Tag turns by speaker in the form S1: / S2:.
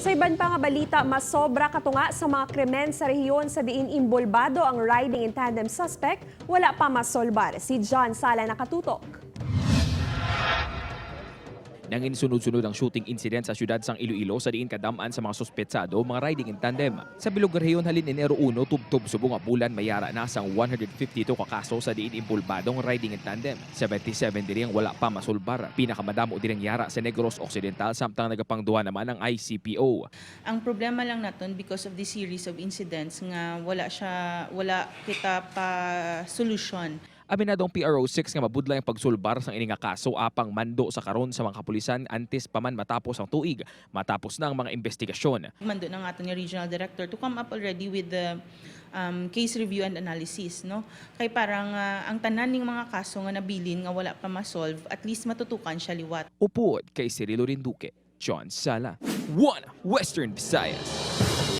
S1: Sa iban pa nga balita, mas sobra katunga sa mga krimen sa rehiyon sa diin imbolbado ang riding in tandem suspect, wala pa masolbar. Si John Sala, nakatutok.
S2: Nangin sunod-sunod ang shooting incident sa syudad sang Iloilo sa diin kadamaan sa mga suspetsado mga riding in tandem. Sa bilog rehiyon halin Enero 1 tubtob subong nga bulan, mayara na sang 152 ka kaso sa diin impulbadong riding in tandem. 77 diri ang wala pa masulbar. Pinakamadamo diri ang yara sa Negros Occidental, samtang nagapangduwa naman ang ICPO.
S3: Ang problema lang naton, because of the series of incidents nga wala siya, wala kita pa solution.
S2: Aminado ang PRO 6 nga mabudlay ang pagsulbar sang ini nga kaso, apang mando sa karon sa mga kapulisan, antes pa man matapos ang tuig, matapos na ang mga investigasyon.
S3: Mando na nga aton nga regional director to come up already with the case review and analysis, no, kay parang ang tanan ning mga kaso nga nabilin nga wala pa ma-solve, at least matutukan siya liwat.
S2: Upod kay Cirilo Rinduque, John Sala, One Western Visayas.